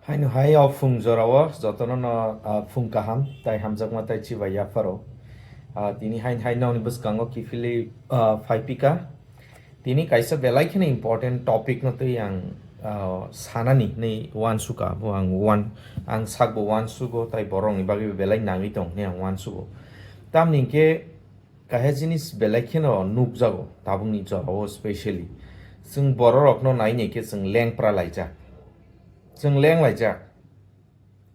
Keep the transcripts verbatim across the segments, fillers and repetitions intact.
Haino hai o phung jorao jotono no, ah, phung kaham tai hamjakma tai chibai yapharo. Ah, tini hain hai nokni bwskango kiphilwi, ah, phaipika. Tini kaisa belai kheno important topic no twi ang, ah, sanani hinwi uansuka, bo ang uan-, ang sakbo uansugo tai borokni bagwi belai nangwi tong hinwi ang uansugo. Tamni hinkhe kaisa jinis belai kheno nukjago tabukni jorao specially. Chwng bororokno nainai khe chwng lengpra laijak. Chwng leng laijak.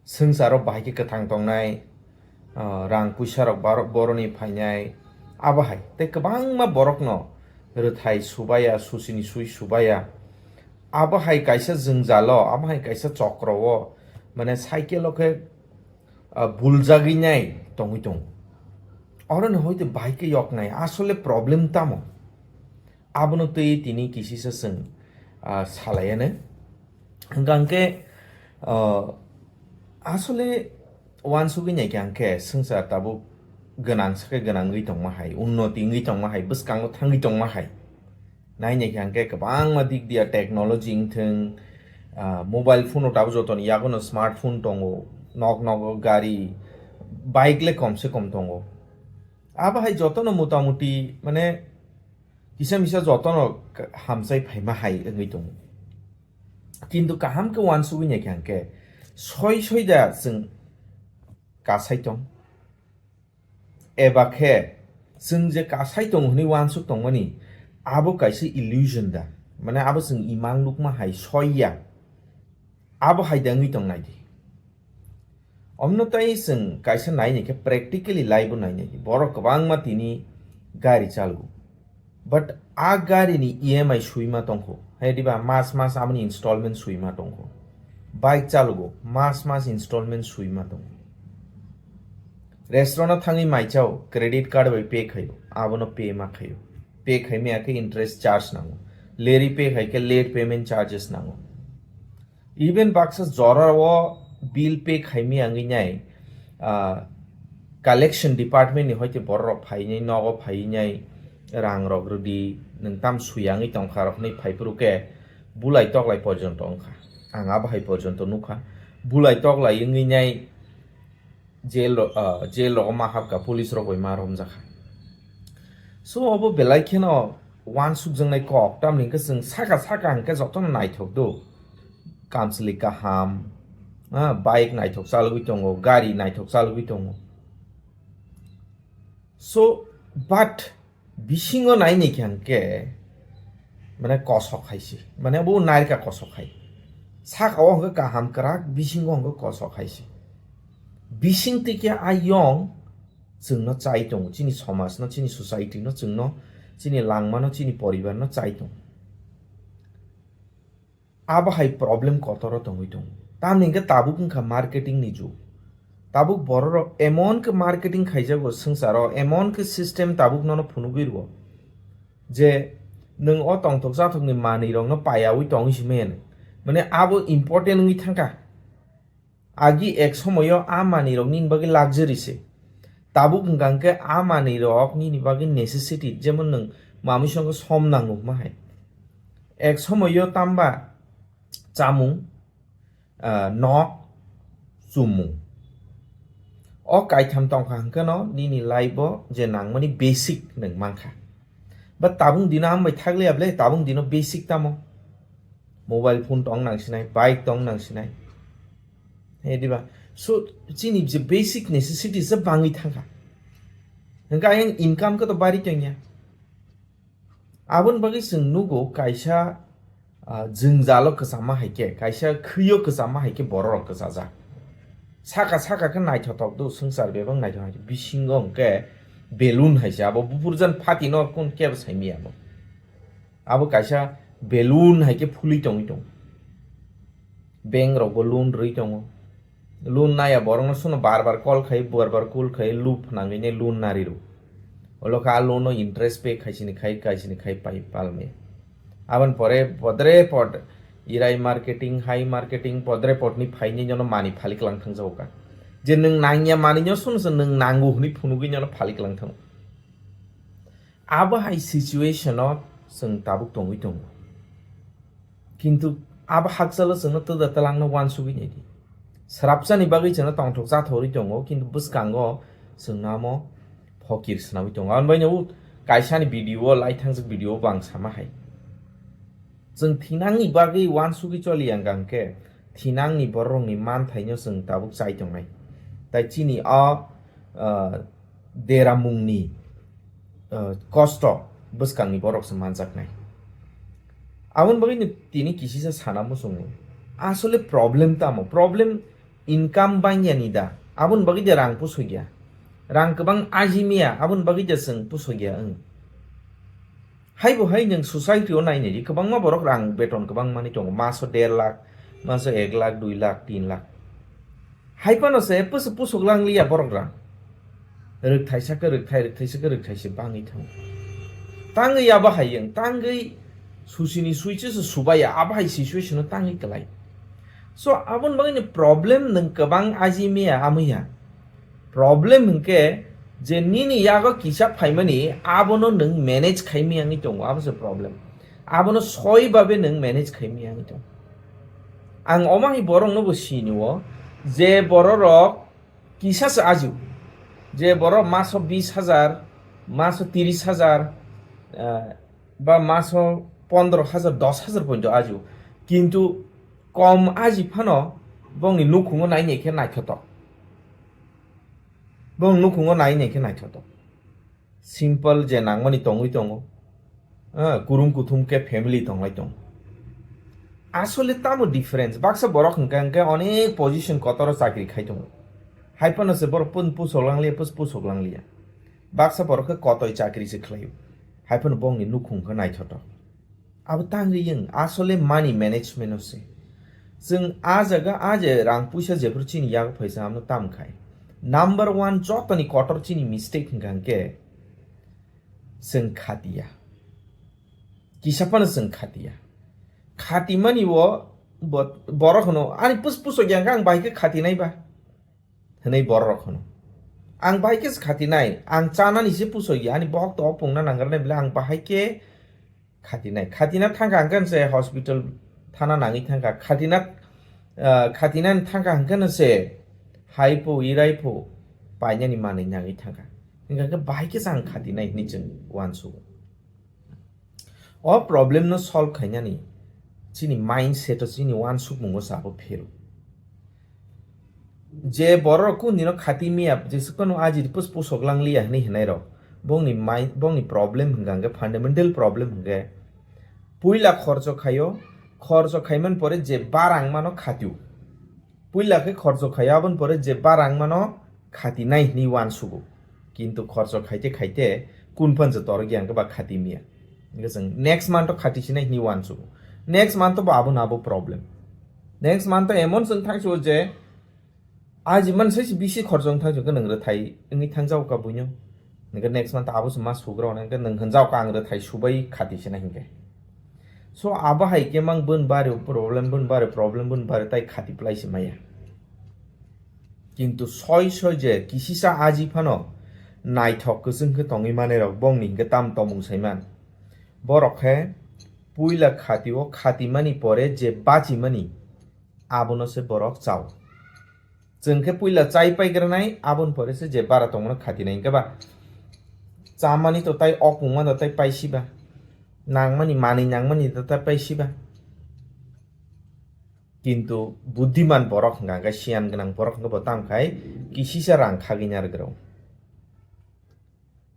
Swngcharo bahai khe kwthang tongnai, ah, rang puisa rok barok boroni phainai, abo hai tei kwbangma borokno rwthai subaya, susini sui subaya, abo hai kaisa jwngjalo, abo hai kaisa chokro o, mane cycle o khe, ah, buljagwi nai tongwi tongo. Oroni hoite bahai khe yoknai, asole problem tamo? Abono twi tini kisisa chwng, ah, salaiano. Hwnkha hwnkhe, ah, asole uansugwi naikha hwnkhe swngchar tabuk gwnang sakhe gwnangwi tongma hai, unnoti wngwi tongma hai, bwskango thangwi tongma hai. Nai naikha hwnkhe kwbangma dik diya technology wngthwng, ah, mobile phone o tabuk jotoni yagono smartphone tongo, nok nogo gari, bike le komse kom tongo. Abo hai jotono motamuti mane kisa misa jotono k-, hamsai phaima hai wngwi tongo. Kintu kaham khe uansugwi naikha hwnkhe soi soi da chwng kasai tong? Eba khe chwng je kasai tongo hwnwi uansuk tongmani abo kaisa illusion da? Mane abo chwng imang nukma hai soi ya? Abo hai da wngwi tong nai di. Omno tai chwng kaisa nai ni khe practically life o nai nai di. Borok kwbangma tini gari chalgo. But a gari ni E M I suima tongkho. Hai diba mas mas amoni installment suima tongkho. Bike chalgo mas mas installment suima tongo. Restaurant o thangwi mai chao credit card bai pay khaio. Abono pay ma khaio. Pay khaimaya khe interest charge nango. Leri pay khai khe late payment charges nango. Even baksa jora o bill pay khaimaya wngwi nai, ah, collection department ni hoite borok rok phainai nogo phainai rang rok rwdi nwng tam suya wngwi tongkha rok hinwi phaiphuru khe bulai toklai porjonto wngkha. Ang abo hai porjonto nukha. Bulai toklai wngwi nai jail ro-, ah, jail rogo ma hapkha, police rok bai ma romjakha. So obo belai kheno uansukjaknai kok, tamni hwnkhe chwng saka saka hwnkhe jotono naithok do. Kamchwlwi kaham, ah, bike naithok chalogwi tongo, gari naithok chalogwi tongo. So, but bisingo naini khe hwnkhe mane kosok hai se, mane bo nairka kosok hai. Saka o hwnkhe kaham kwrak, bisingo hwnkhe kosok hai se. Bising twi khe ayong chwngno chai tongo, chini somajno, chini society no, chwngno, chini langmano, chini poribarno chai tongo. Abo hai problem kotoro tongwi tongo. Tamni hwnkhe tabuk wngkha marketing ni jug. Tabuk bororok emon khe marketing khaijago swngcharo, emon khe system tabuk nono phunugwi rwo je nwng o tongthok chathokni manwirokno payaui tongwi simi hwnwi. Mane abo important wngwi thangkha. Agi ek somoyo a manwirok nini bagwi luxury se. Tabuk hwnkha hwnkhe a manwirok nini bagwi necessity, jemon nwng mamwi songkhe som nango hwnma hai. Ek somoyo tamba chamung, ah, nok, chumung. O kaitham tongkha hwnkhe no nini life o je nangmani basic nwng mankha. But tabung dino ang bai thakliya ble, tabung dino basic tamo? Mobile phone tong nang sinai, bike tong nang sinai. He diba? So, chini je basic necessities je bangwi thangkha. Hwnkhe ayang income khe to bari tongya. Aboni bagwi chwng nugo kaisa, ah, jwngjalo kwchama hai khe, kaisa khwio kwchama hai khe bororok kwchajak. Saka saka khe naithotok do, swngchar bebak naithotok hai khe, bisingo hwnkhe balloon hai se, abo buphurjan phatino kun kebo saimaya bo. Abo kaisa balloon hai khe phulwi tongwi tongo. Bank rokbo loan rwi tongo. Loan naya borokno sono bar bar call khai, bar bar call khai, loop nangwi ne loan nari rw. Olo kha a loan no interest pay khai sini khai, khai sini khai pai palme. Aboni pore podre pod irai marketing, hai marketing, podre pod ni phaini jono mani phalik lang thang jago ka. Je nwng nangya mani nyo sono se nwng nango hwnwi phunugwi jono phalik lang thango. Abo hai situation o chwng tabuk tongwi tongo. Kintu Abo hakchalo chwngno twda twlangno uansugwi naidi. Srapchani bagwi chwngno tongthok chathogwi tongo, kintu bwskango chwngno amo phokir swnamwi tongo. Aboni baino kaisani video o, lai thangjak video bo ang sama hai. Chwng thinangni bagwi uansugwi choli yang hwnkhe, thinangni bororokni manthaino chwng tabuk chai tongnai. Tai chini o, ah, deramungni, ah, kosto bwskangni borok se manjaknai. Aboni bagwi no tini kisisa sana muchungo. Asole problem tamo? Problem income bangyani da. Aboni bagwi de rang pusogya. Rang kwbang ajimiya, aboni bagwi de chwng pusogya wng. Haibo hai nwng society o nainai di, kwbangma borok rang beton kwbang manwi tongo, maso der lakh, maso ek lakh, dui lakh, tin lakh. Hai phano se pusu-, pusuk lang liya borok rang. Rwkthaisa khe rwkthai, rwkthaisa khe rwkthai se bangwi thango. Tangwi abo hai wng, tangwi susini suiche se subaya, abo hai situation o tangwi kwlai. So, aboni bagwi ni problem nwng kwbang ajimiya, amuya. Problem hwnkhe je nini yago kisa phaimani, abono nwng manage khaimani wngwi tongo, abo se problem. Abono soi babe nwng manage khaimani wngwi tongo. Ang omo hai borokno bo sinio, je bororok kisa se ajio, je borok maso bis hajar, maso tiris hajar, eh, ba maso pondro hajar, dos hajar poito ajio, kintu kom aji phano bongni nukhungo nainai khe naithotok. Bong nukhungo nainai khe naithotok. Simple je nangmani tongwi tongo. Ah, kurum kuthum khe family tonglai tongo. Asole tamo difference? Baksa borok hwnkha hwnkhe onek position kotoro chakri khai tongo. Hai phano se borok pun pusok langliya, pus pusok langliya. Baksa borok khe kotoi chakri se khlaio. Hai phano bongni nukhung khe naithotok. Abo tangri wng, asole money management o se. Chwng a jaga, a je rang puisa jephru chini yago phaisa, amno tam khai. Number one, jotoni kotor chini mistake hwnkha hwnkhe chwng khatiya. Kisa phano chwng khatiya. Khatimani o bo-, borok hwno, "Ani pus-, pusok yang khe ang bahai khe khatinai ba?" hwnwi borok hwno. "Ang bahai khe se khatinai, ang chanani se pusok ya, ani bohok to pungna nangarnai bwle, ang bahai khe khatinai." Khatina thangkha hwnkhe se hospital thana nangwi thangkha. Khatina, ah, khatinani thangkha hwnkhe se haipo, iraipo, painani manwi nangwi thangkha. Hwnkha khe bahai khe se ang khatinai hwnwi chwng uansugo. O problem no solve khainani chini mindset o, chini uansukmung o sabo phero. Je borok kundino khati miya, jesukno ajir pus pusok lang liya hwnwi hwnai rok, bongni mind, bongni problem hwnkha hwnkhe, fundamental problem hwnkhe puila khorcho khaio, khorcho khaiman pore je barang mano khatio. Puila khe khorcho khaio, aboni pore je barang mano khatinai hwnwi uansugo. Kintu khorcho khaite khaite kun phan je torok yang khe ba khati miya. Hwnkhe chwng next month o khati sinai hwnwi uansugo. Next month o bo abono abo problem. Next month o emon chwng thangsugo je, "Aji man sai se bisi khorcho wng thangsugo, nwng rwthai wngwi thangjago ka buino." Hwnkhe next month abo se ma sugra hwnwi hwnkhe nwng hwnjago ka ang rwthai subai khati sinai hwnkhe. So abo hai khe mang bun bari problem, bun bari problem, bun bari tai khati plai se maya. Kintu soi soi je kisisa aji phano naithok kwchwng khe tongwi manai rok, bongni hwnkhe tam tomung saiman. Borok khe puila khati o, khati mani pore je bachi mani, abono se borok chao. Chwng khe puila chai paigranai, aboni pore se je bara tongmano khatinai, hwnkhe ba chamani to tai okmung mano tai paisiba, nangmani manwi nangmani to tai paisiba. Kintu buddiman borok hwnkha hwnkhe, siyan gwnang borok hwnkhe bo tamo khai kisisa rang khagwi narwk rw.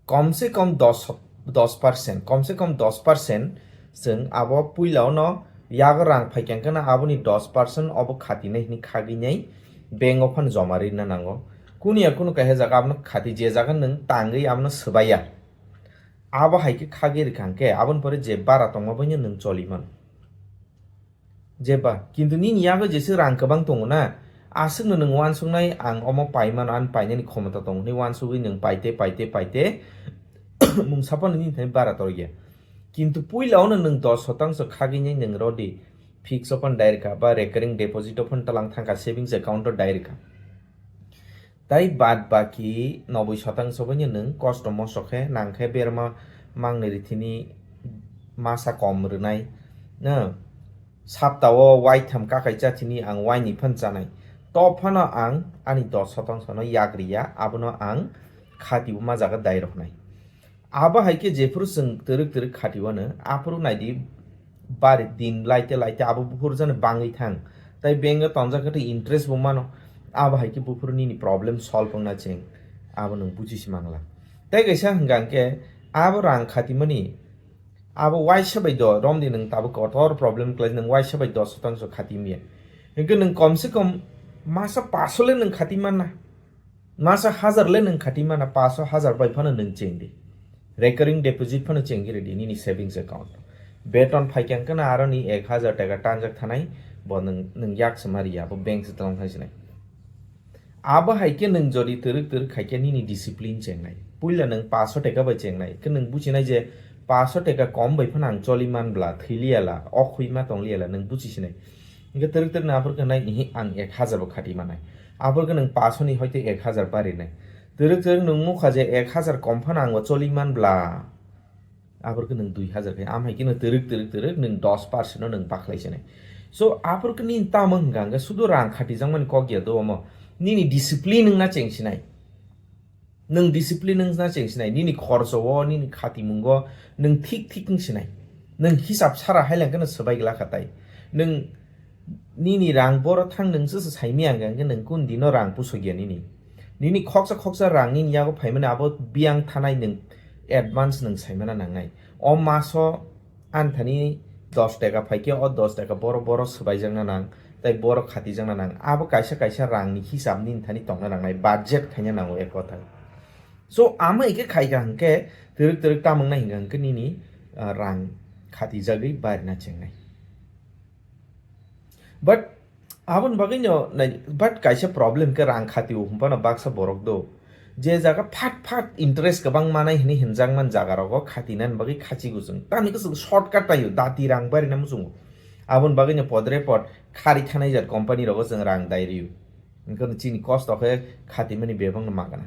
Kom se kom dos, dos percent, kom se kom dos percent chwng abo puila ono yago rang phaikha hwnkhe no aboni dos percent obo khatinai hwnwi khagwi nai bank o phano joma rwna nango. Kunu ya kunu kaisa jaga abono khati, je jaga nwng tangwi abono swbaiya, abo hai khe khagwi rwkha hwnkhe aboni pore je bara tongma bai no nwng choli mano. Jeba, kintu nini yago jesa rang kwbang tongo na, aswkno nwng uansuknai, "Ang omo paimano, ani painani khomota tongo," hwnwi uansugwi nwng paite, paite, paite, mungsa phano nini thani bara torokya. Kintu puila ono nwng dos shotangso khagwi nai nwng rodi, fixed o phano dai rwkha, ba recurring deposit o phano tlang thangkha, savings account o dai rwkha. Tai bad baki noboi shotangso bai nwng kosto moso khe nang khe berma mangni rithini masa kom rwnai, na? Saptao waitham kakai chathini ang waini phan chanai. To phano ang ani dos sotongsono yak riya, abono ang khatibo ma jaga dai roknai. Abo hai khe jephuru chwng twrwk twrwk khatiwano, aphuru naidi bari din laite laite abo buphuru jani bangwi thang. Tai bank o tonjak khe interest bo mano. Abo hai khe buphuru nini problem solve wngna cheng. Abo nwng buji si mangla. Tai kaisa hwnkha hwnkhe abo rang khatimani abo waisa bai do, romdi nwng tabuk kotor problem khlai, nwng waisa bai dos sotongso khati manya. Hwnkhe nwng kom se kom masa paso le nwng khati manna. Masa hazar le nwng khati mana, paso hazar bai phano nwng cheng di. Recurring deposit phano cheng di nini savings account. Beton phaikha hwnkhe na aro ni ek hazar taka tanjak thanai, bo nwng, nwng yak se mari ya, bo bank se tong hai sinai. Abo hai khe nwng jodi twrwk twrwk khai khe nini discipline chengnai. Puila nwng paso taka bai chengnai, khe nwng buchinai je paso taka kom bai phano ang choli man bla, thwi liya la, ok hui ma tong liya la, nwng buchi sinai. Hwnkhe twrwk twrwk no aphuru khe nai, ihi, ang ek hazar bo khati manai. Aphuru khe nwng paso ni hoite ek hazar barinai. Twrwk twrwk nwng nukha je ek hazar kom phano ang bo choli man bla. Aphuru khe nwng dui hazar khai. Am hai khe no twrwk twrwk twrwk nwng dos percent no nwng bakhlai sinai. So, aphuru khe nini tamo hwnkha hwnkhe sudu rang khati jakmani kok ya do omo. Nini discipline wngna cheng sinai. Nwng discipline wngna cheng sinai, nini khorcho o, nini khatimungo nwng thik thik wng sinai. Nwng hisab sara hai lang kheno swbai glak kha tai. Nwng nini rang boro thang nwng se se saimaya hwnkha hwnkhe nwng kun dino rang pusok ya nini. Nini khoksa khoksa rang nini yago phaimani abo biyang thanai nwng advance nwng saimana nangnai. O maso Ani thani dos taka phaikhe, o dos taka boro, boro swbaijakna nang, tei boro khatijakna nang. Abo kaisa kaisa rangni hisab nini thani tongna nangnai, budget khaina nango ek kothai. So, amo eke khaikha hwnkhe, twrwk twrwk tamwng nai hwnkha hwnkhe nini, ah, rang khatijagwi barina chengnai. But Aboni bagwi no nai, but kaisa problem khe rang khatio hwnphano baksa borok do. Je jaga phat phat interest kwbang manai hwnwi hwnjakman jaga rogo khatinani bagwi khachigo chwng. Tamni khe chwng shortcut taio, dati rang barina muchungo. Aboni bagwi no podre pod khari thanai jat company rogo chwng rang dai rio. Hwnkheno chini kosto khe khatimani bebak no magana.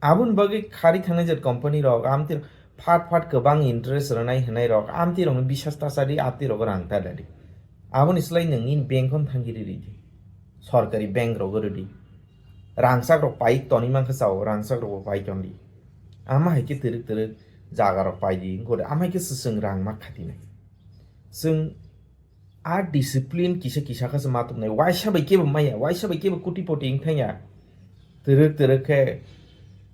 Aboni bagwi khari thanai jat company rok amtwi phat phat kwbang interest rwnai hwnai rok amtwi rokno bisas ta chadi, amtwi rogo rang ta dadi. Aboni slai nwng nini bank-o thangwi riri di. Sorkari bank rogo ridi. Rangchak rok pai toni mankha chao, rangchak rok pai tondi. Ama hai khe twrwk twrwk jaga rok pai di, wngkha ama hai khe se chwng rang ma khatinai. Chwng A discipline kisa kisa khe se ma tubunai. Waisa bai kebo maya, waisa bai kebo kutipoti wng thangya. Twrwk twrwk khe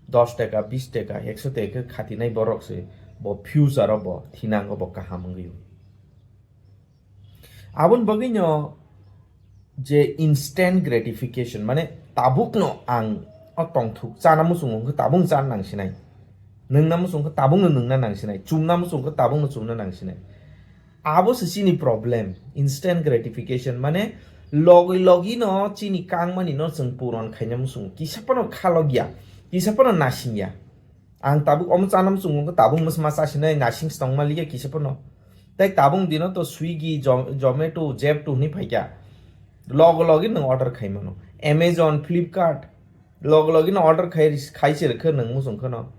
dos taka, bis taka, ekso taka khe khatinai borok se bo future o bo thinango bo kaham wngwi. Aboni bagwi no je instant gratification, mane tabuk no ang o tongthuk chana muchungo hwnkhe tabuk chana nang sinai. Nwngna muchung khe tabuk no nwngna nang sinai. Chumna muchung khe tabuk no chumna nang sinai. Abo se chini problem, instant gratification, mane logi logi no chini kangmani no chwng puron khaina muchungo, kisa phano khalogya, kisa phano nasingya. Ang tabuk omo chana muchungo, tabuk mwsma chasinai nasing se tongma liya kisa phano. Tai tabuk dino to Swiggy, Zo-, Zomato, Zepto hwnwi phaikha. Logi logi nwng order khaimano. Amazon, Flipkart, Log logino order khai, khai se rwkhe nwng muchung kheno.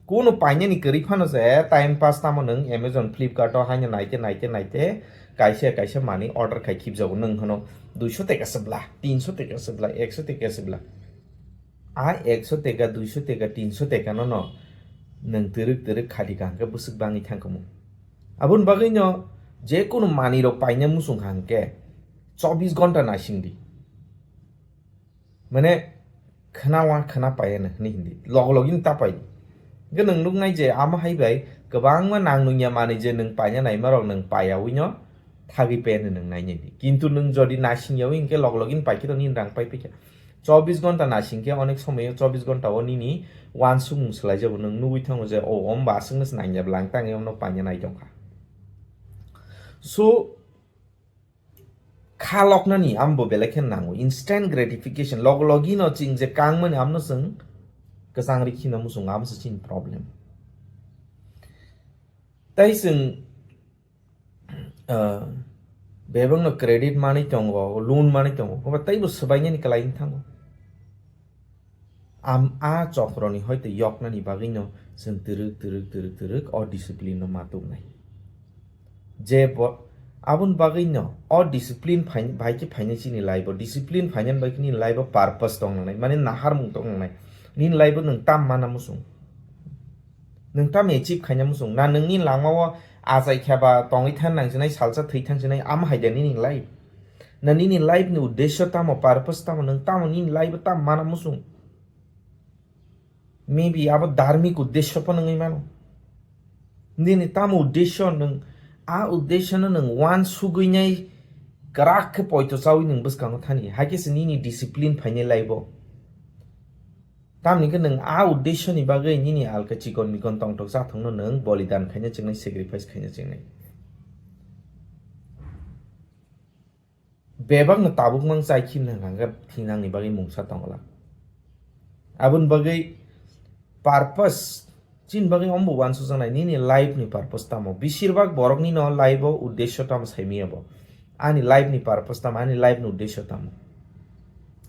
Kuno painani kwrwi phano se time pass tamo nwng Amazon, Flipkart o haino naite, naite, naite, kaisa, kaisa manwi order khai khibjago nwng hwno duiso teka se bla, tinso teka se bla, ekso teka se bla. A ekso teka, duiso teka, tinso teka no no nwng twrwk twrwk khadi kaham khe bwswk bangwi thangkhamu. Aboni bagwi no je kunu manwi rok paina muchung kha hwnkhe chobbish ghonta naising di. Mane khna wa khna paiya na hwnwi hindi. Log login ta pai. Hwnkhe nwng nuknai je amo hai bai kwbangma nang nungya manwi je nwng paina naima rok nwng paiyawi no thagwi pen nwng nainai di. Kintu nwng jodi naising yawi hwnkhe log login pai khe to nini rang pai phikha. Chobbish ghonta naising khe onek somoyo chobbish ghonta o nini wansukmung swlaijago, nwng nugwi thango je o, omba aswkno se nangya bwlang tangwi omno paina nai tongkha. So, kha loknani amo bo belai khe nango, instant gratification, log logino chwng je kangmani amno chwng kwchang rikhi na muchungo, amo se chini problem. Tai chwng, ah, bebakno credit manwi tongo, loan manwi tongo, obo teibo swbainani kwlai wng thango. Am, a chokroni hoite yoknani bagwino chwng twrwk, twrwk, twrwk, twrwk o discipline no ma tubunai. Je bo, Aboni bagwi no o discipline phai-, bai khe phainai chini life o. Discipline phainani bai khe nini life o purpose tong nangnai, mane naharmung tong nangnai. Nini life o nwng tam mana muchung. Nwng tam achieve khaina muchung. Na nwng nini langma o achai khe ba tongwi thang nang sinai, salsa thwi thang sinai, am hai da nini life. Na nini life ni uddesho tamo, purpose tamo, nwng tamo nini life o tam mana muchung. Maybe abo dharmik uddesho phano wngwi mano. Nini tamo uddesho nwng, a uddesho no nwng uansugwi nai kwrak khe poito chawi nwng bwskango thani. Hai khe se nini discipline phainai life o. Tamni khe nwng a uddesho ni bagwi nini alka chikon mikon tongthok chathokno nwng bolidan khaina chingnai, sacrifice khaina chingnai. Bebakno tabuk mang chai khimna hwnkha khe thinangni bagwi mungsa tongla. Aboni bagwi purpose, chini bagwi ombo uansukjaknai nini life ni purpose tamo? Besirbak borokni no life o uddesho tamo saimaya bo. Ani life ni purpose tamo, ani life ni uddesho tamo?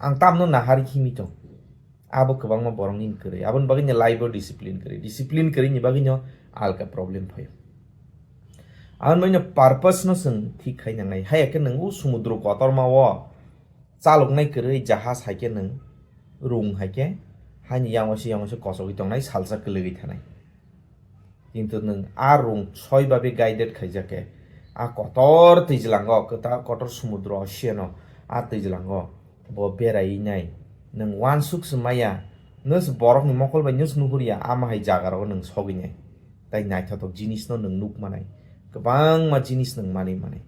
Ang tamno nahar khimi tong. Abo kwbangma borok nini kwrwi. Aboni bagwi ni life o discipline kwrwi. Discipline kwrwi ni bagwi no alka problem phaio. Aboni bagwi no purpose no chwng thik khai nangnai. Hai khe nwng o sumudro kotorma o chaloknai kwrwi jahaj hai khe nwng rung hai khe haini yango se yango se kochogwi tongnai, salsa kwlwgwi thanai. Kintu nwng a rung soi babe guided khaijak khe, a kotor twijlango, kwta-, kotor sumudro ocean o, a twijlango bo beraiwi nai. Nwng uansuk se maya, nws borokni mokol bai nws nuhurya, ama hai jaga rogo nwng sogwi nai. Tai naithothok jinis no nwng nuk manai. Kwbangma jinis nwng manwi manai.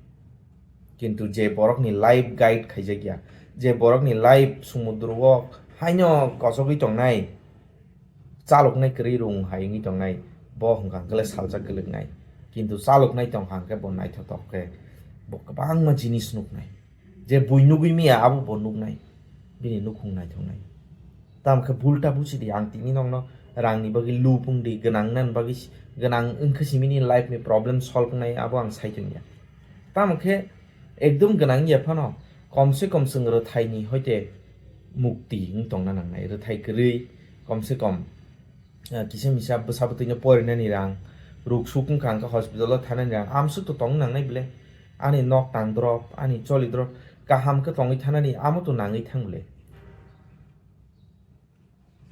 Kintu je borokni life guide khaijakya, je borokni life sumudro o haino kochogwi tongnai, chaloknai kwrwi rung hai wngwi tongnai, bo hwnkha hwnkhe le salsa kwlwknai. Kintu chaloknai tongkha hwnkhe bo naithothok khe bo kwbangma jinis nuknai. Je bui nugwi maya abo bo nuknai, bini nukhung naithoknai. Tamo khe bulta busi di, ang tini nokno rangni bagwi lub wng di, gwnang nani bagwi s-, gwnang wngkhe simi ni life ni problem solve wngnai, abo ang sai tongya. Tamo khe ekdom gwnang ya phano, kom se kom chwng rwthaini hoite mukti wng tongna nangnai, rwthai kwrwi kom se kom, ah, kisa misa bwsa bwtwino porinani rang, ruk suk wngkha hwnkhe hospital o thanani rang, amsuk to tong nangnai bile, ani nok tang drop, ani choli drop, kaham khe tongwi thanani amo to nangwi thang bile.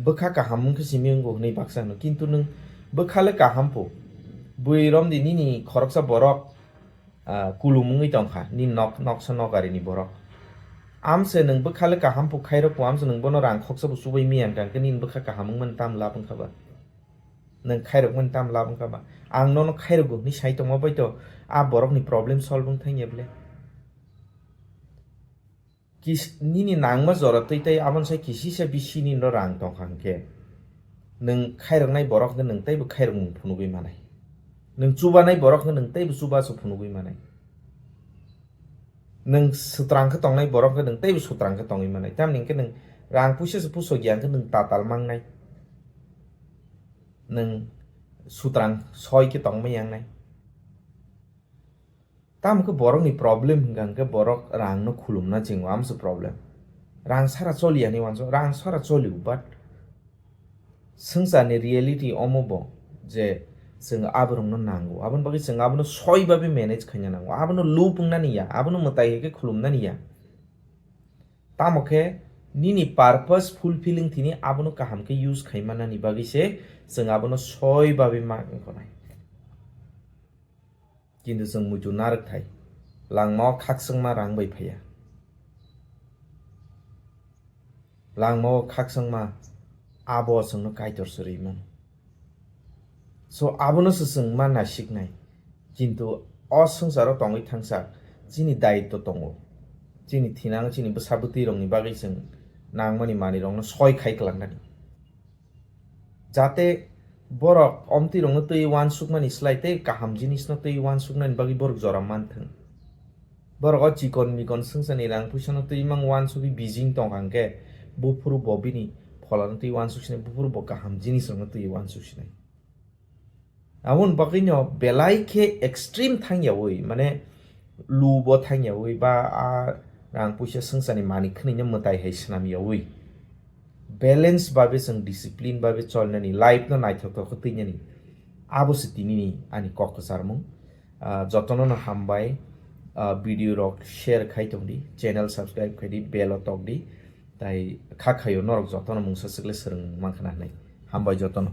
Bwkha kaham wngkhe simi wngo hwnwi baksa hwno, kintu nwng bwkha le kaham pho. Bui romdi nini khoroksa borok, ah, kulum wngwi tongkha, nini nok, noksa nok arini borok. Amse nwng bwkha le kaham pho khairok pho, amse nwng bono rang khoksa bo chubai maya hwnkha hwnkhe nini bwkha kaham wngmani tam lab wngkha ba? Nwng khairok mani tam lab wngkha ba? Ang nono khairok hwnwi sai tongma bai to a borokni problem solve wng thangya bile? Kis-, nini nangma jora twi tei aboni sai kisisa bisi nini rang tongkha hwnkhe, nwng khairoknai borok hwnkhe nwng teibo khairokmung phunugwi manai. Nwng chubanai borok hwnkhe nwng teibo chubachu phunugwi manai. Nwng sutrang khe tongnai borok hwnkhe nwng teibo sutrang khe tongwi manai. Tamni hwnkhe nwng rang puisa se pusok ya hwnkhe nwng tatal mangnai. Nwng sutrang soi khe tongma yangnai. Tamo khe borokni problem hwnkha hwnkhe borok rangno khulumna chingo, amso problem. Rang sara choliya hinwi uansukha, rang sara cholio, but swngcharni reality omo bo je chwng aborokno nango, aboni bagwi chwng abono soi babe manage khaina nango, abono lub wngnani ya, abono mwtai hai khe khulumnani ya. Tamo khe nini purpose fulfilling thini abono kaham khe use khai mannani bagwi se chwng abono soi babe ma wngkha nai. Kintu chwng muitu narwk thai, langmao khakchangma rang bai phaiya. Langmao khakchangma abo chwngno Kaitor se rwi mano. So, abono se chwng ma naisiknai. Kintu o swngcharo tongwi thangsa chini daitto tongo. Chini thinang, chini bwsa bwtwi rokni bagwi chwng nangmani manwi rokno soi khai kwlangnani. Jate borok omtwi rokno twi uansukmani slai tei kaham jinisno twi uansuknani bagwi borok jora manthwng. Borok o chikon mikon swngcharni rang puisano twi mang uansugwi bijing tongkha hwnkhe, buphuru bo bini pholano twi uansuk sinai, buphuru bo kaham jinisrokno twi uansuk sinai. Aboni bagwino belai khe extreme thangyawi, mane lubo thangyawi ba a rang puisa swngcharni manwi khwnwino mwtai hai swnamyawi, balance babe chwng discipline babe cholnani, life no naithok thok khe twinani, abo se tinini ani kok kwcharmung. Ah, jotono no hambai, ah, video rok share khai tong di, channel subscribe khai di, bell o tok di, tai kha khaio norok jotono mungsa swkle swrwng mankha na hinwi. Hambai jotono.